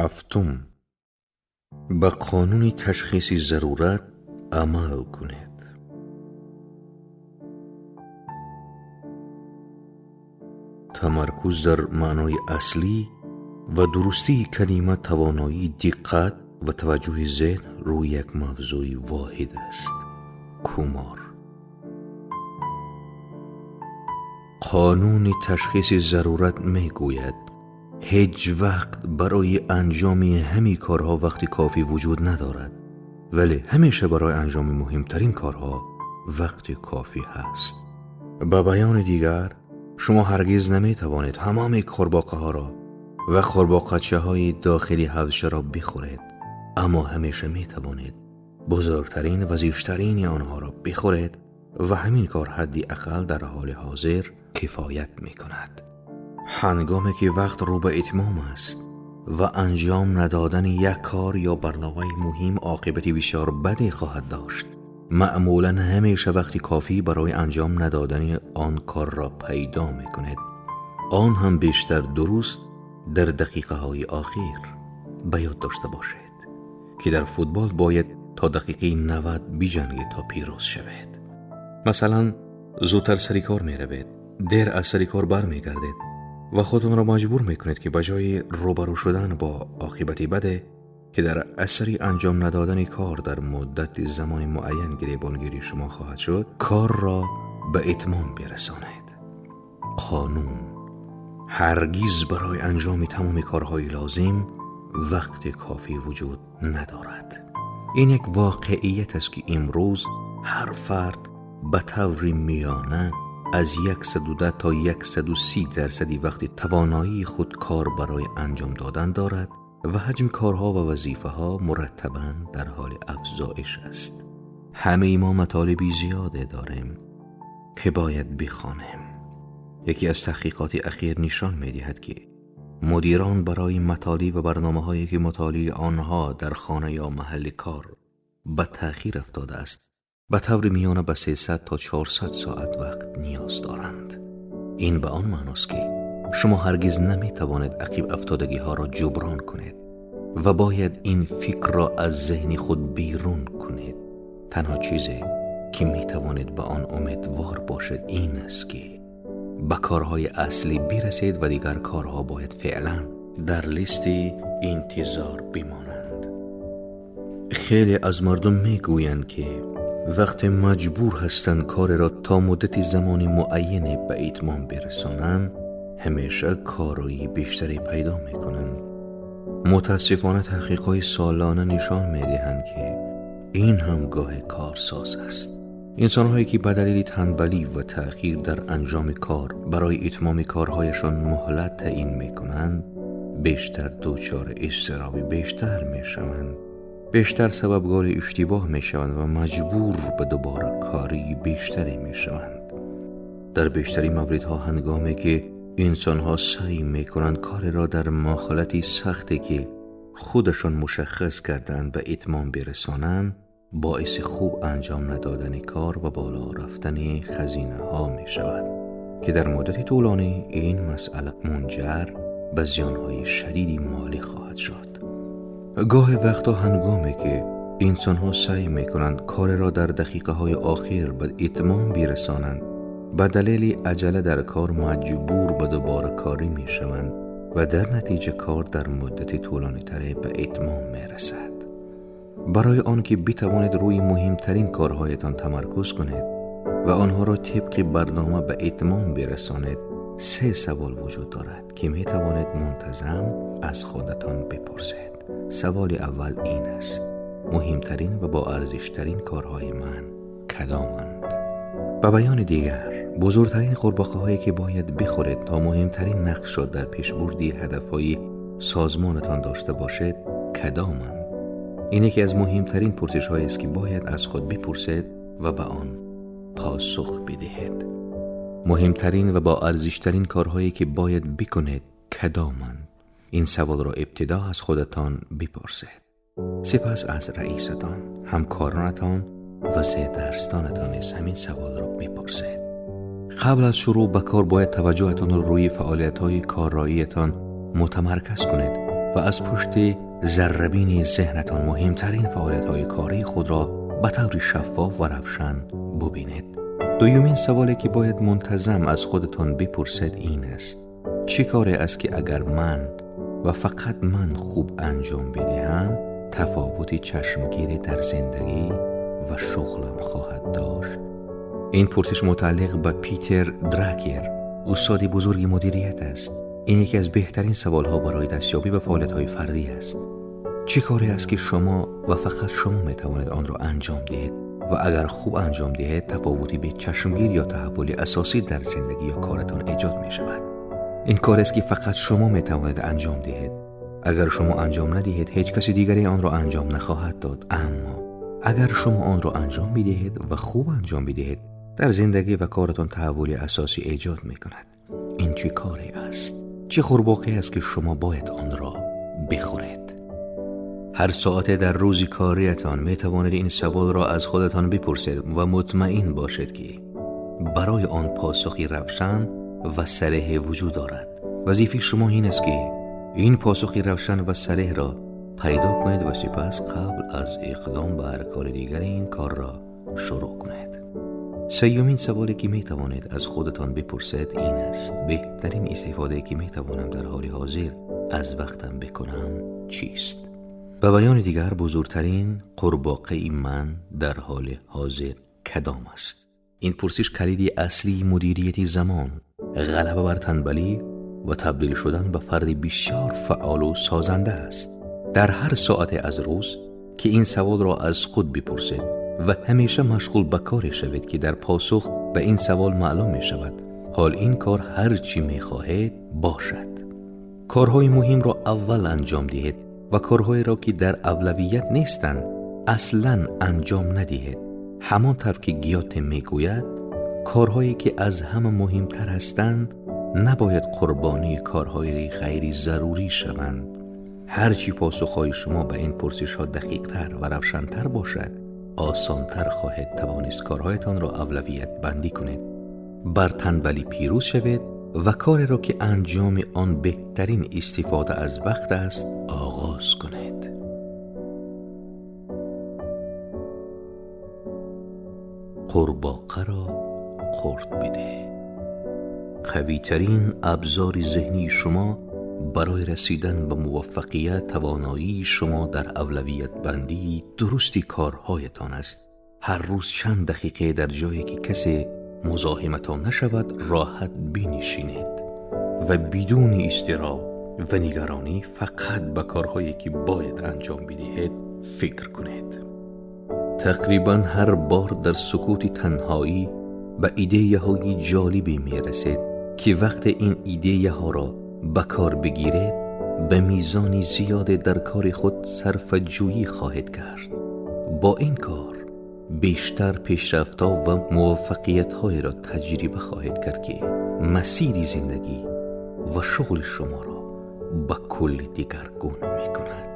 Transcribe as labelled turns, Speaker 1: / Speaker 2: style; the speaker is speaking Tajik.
Speaker 1: Ҳафтум, ба қонуни ташхиси зарурат амал кунед. Тамаркуз дар маънои аслӣ ва дурустии калима тавоноии диққат ва таваҷҷӯҳи зеҳн рӯи як мавзӯи воҳид аст. Кумар. Қонуни ташхиси зарурат мегӯяд ҳеҷ вақт барои анҷоми ҳамин корҳо вақти кофӣ вуҷуд надорад, вале ҳамеша барои анҷоми муҳимтарин корҳо вақти кофӣ ҳаст. Ба баёни дигар, шумо ҳаргиз наметавонед ҳамаи қурбоқаҳоро ва қурбоқачаҳои дохили ҳавзчаро бихӯред, аммо ҳамеша метавонед бузургтарин ва зиштарини онҳоро бихӯред ва ҳамин кор ҳадди ақал дар ҳоли ҳозир кифоят мекунад. Ҳангоме ки вақт рӯ ба итмом аст ва анҷом надодани як кор ё барномаи муҳим оқибати бисёр баде хоҳад дошт, маъмулан ҳамеша вақти кофӣ барои анҷом надодани он корро пайдо мекунед. Он ҳам бештар дуруст дар дақиқаҳои охир. Ба ёд дошта бошед ки дар футбол бояд то дақиқаи 90 биҷангед то пирӯз шавед. Масалан, зудтар сари кор меравед, дер аз сари кор бармегардед ва худтонро маҷбур мекунед ки ба ҷои рӯбарӯ шудан бо оқибати баде ки дар асари анҷом надодани кор дар муддати замони муайян гиребонгирии шумо хоҳад шуд, корро ба итмом бирасонед. Қонун: ҳаргиз барои анҷоми тамоми корҳои лозим вақти кофӣ вуҷуд надорад. Ин як воқеият аст ки имрӯз ҳар фард ба таври миёна аз 110 то 130% вақти тавоноии худ кор барои анҷом додан дорад ва ҳаҷми корҳо ва вазифаҳо мураттабан дар ҳоли афзоиш аст. Ҳамаи мо матолиби зиёде дорем ки бояд бихонем. Яке аз таҳқиқоти ахир нишон медиҳад ки мудирон барои матолиб ва барномаҳое ки мутолиаи онҳо дар хона ё маҳалли кор ба таъхир афтодааст, ба таври миёна ба 300 то 400 соат вақт ниёз доранд. Ин ба он маъност ки шумо ҳаргиз наметавонед ақиб афтодагиҳоро ҷуброн кунед ва бояд ин фикрро аз зеҳни худ берун кунед. Танҳо чизе ки метавонед ба он умедвор бошед ин аст ки ба корҳои аслӣ бирасед ва дигар корҳо бояд феълан дар листи интизор бимонанд. Хеле аз мардум мегӯянд ки вақте маҷбур ҳастанд кореро то муддати замони муайяне ба итмом бирасонанд, ҳамеша короии бештаре пайдо мекунанд. Мутаассифона таҳқиқҳои солона нишон медиҳанд ки ин ҳам гоҳе корсоз аст. Инсонҳое ки ба далели танбалӣ ва таъхир дар анҷоми кор барои итмоми корҳояшон муҳлат таъин мекунанд, бештар дучори изтироби бештар мешаванд, бештар сабабгори иштибоҳ мешаванд ва маҷбур ба дубора кории бештаре мешаванд. Дар бештари мавридҳо ҳангоме ки инсонҳо саъй мекунанд кореро дар муҳлати сахте ки худашон мушаххас кардаанд ба итмом бирасонанд, боиси хуб анҷом надодани кор ва боло рафтани хазинаҳо мешавад ки дар муддати тӯлонӣ ин масъала мунҷар ба зиёнҳои шадиди молӣ хоҳад шуд. Гоҳе вақтҳо ҳангоме ки инсонҳо саъй мекунанд кореро дар дақиқаҳои охир ба итмом бирасонанд, ба далели аҷала дар кор маҷбур ба дубора корӣ мешаванд ва дар натиҷа кор дар муддати тӯлонитаре ба итмом мерасад. Барои он ки битавонед рӯи муҳимтарин корҳоятон тамаркуз кунед ва онҳоро тибқи барнома ба итмом бирасонед, се савол вуҷуд дорад ки метавонед мунтазам аз худатон бипурсед. Саволи аввал ин аст: муҳимтарин ва боарзиштарин корҳои ман кадоманд? Ба баёни дигар, бузургтарин қурбоқаҳое ки бояд бихӯред то муҳимтарин нақшро дар пешбурди ҳадафҳои созмонатон дошта бошед кадоманд? Ин яке аз муҳимтарин пурсишҳоест ки бояд аз худ бипурсед ва ба он посух бидиҳед. Муҳимтарин ва боарзиштарин корҳое ки бояд бикунед кадоманд? Ин саволро ибтидо аз худатон бипурсед, сипас аз раисатон, ҳамкоронатон ва зердарстонатон низ ҳамин саволро бипурсед. Қабл аз шурӯъ ба кор бояд таваҷҷӯҳатонро рӯи фаъолиятҳои корроиятон мутамарказ кунед و از پشت ذره‌بین ذهنتان مهمترین فعالیت‌های کاری خود را به طور شفاف و روشن ببینید. دومین سوالی که باید منتظم از خودتان بپرسید این است: چه کاری است که اگر من و فقط من خوب انجام بدهم تفاوتی چشمگیری در زندگی و شغلم خواهد داشت؟ این پرسش متعلق به پیتر دراکر، استاد بزرگ مدیریت است. این یکی از بهترین سوالها برای دستیابی به فعالیت‌های فردی است. چه کاری است که شما و فقط شما می‌توانید آن را انجام دهید و اگر خوب انجام دهید تفاوتی به چشمگیر یا تحولی اساسی در زندگی یا کارتان ایجاد می‌شود؟ این کار است که فقط شما می‌توانید انجام دهید. اگر شما انجام ندهید هیچ کس دیگری آن را انجام نخواهد داد، اما اگر شما آن را انجام بدهید و خوب انجام بدهید در زندگی و کارتان تحولی اساسی ایجاد می‌کند. این چه کاری است؟ چه قورباغه‌ای است که شما باید آن را بخورید؟ هر ساعت در روز کاریتان می توانید این سوال را از خودتان بپرسید و مطمئن باشید که برای آن پاسخی روشن و صریح وجود دارد. وظیفه شما این است که این پاسخ روشن و صریح را پیدا کنید و سپس قبل از اقدام به هر کار دیگر این کار را شروع کنید. سومین سوالی که می توانید از خودتان بپرسید این است: بهترین استفاده که می توانم در حال حاضر از وقتم بکنم چیست؟ به بیان دیگر، بزرگترین قورباغه من در حال حاضر کدام است؟ این پرسش کلید اصلی مدیریت زمان، غلبه بر تنبلی و تبدیل شدن به فردی بسیار فعال و سازنده است. در هر ساعت از روز که این سوال را از خود بپرسید و همیشه مشغول به کار شوید که در پاسخ به این سوال معلوم می شود حال این کار هر چی می خواهید باشد. کارهای مهم را اول انجام دهید و کارهایی را که در اولویت نیستند اصلاً انجام ندهید. همانطور که گیوته می گوید، کارهایی که از همه مهمتر هستند نباید قربانی کارهای غیر ضروری شوند. هرچی پاسخهای شما به این پرسش ها دقیق تر و روشن‌تر باشد، آسانتر خواهید توانست کارهایتان را اولویت بندی کنید. بر تنبلی پیروز شوید و کاری را که انجام آن بهترین استفاده از وقت است آغاز کنید. قورباغه را قورت بده. قوی ترین ابزار ذهنی شما برای رسیدن به موفقیت توانایی شما در اولویت بندی درستی کارهایتان است. هر روز چند دقیقه در جایی که کسی مزاحمتان نشود راحت بنشینید و بدون اضطراب و نگرانی فقط به کارهایی که باید انجام بدهید فکر کنید. تقریبا هر بار در سکوت تنهایی به ایده های جالبی می رسید که وقت این ایده ها را به کار بگیرید به میزان زیاد در کار خود صرفه جویی خواهید کرد. با این کار بیشتر پیشرفت‌ها و موفقیت‌های را تجربه خواهید کرد که مسیر زندگی و شغل شما را به کل دیگرگون می‌کند.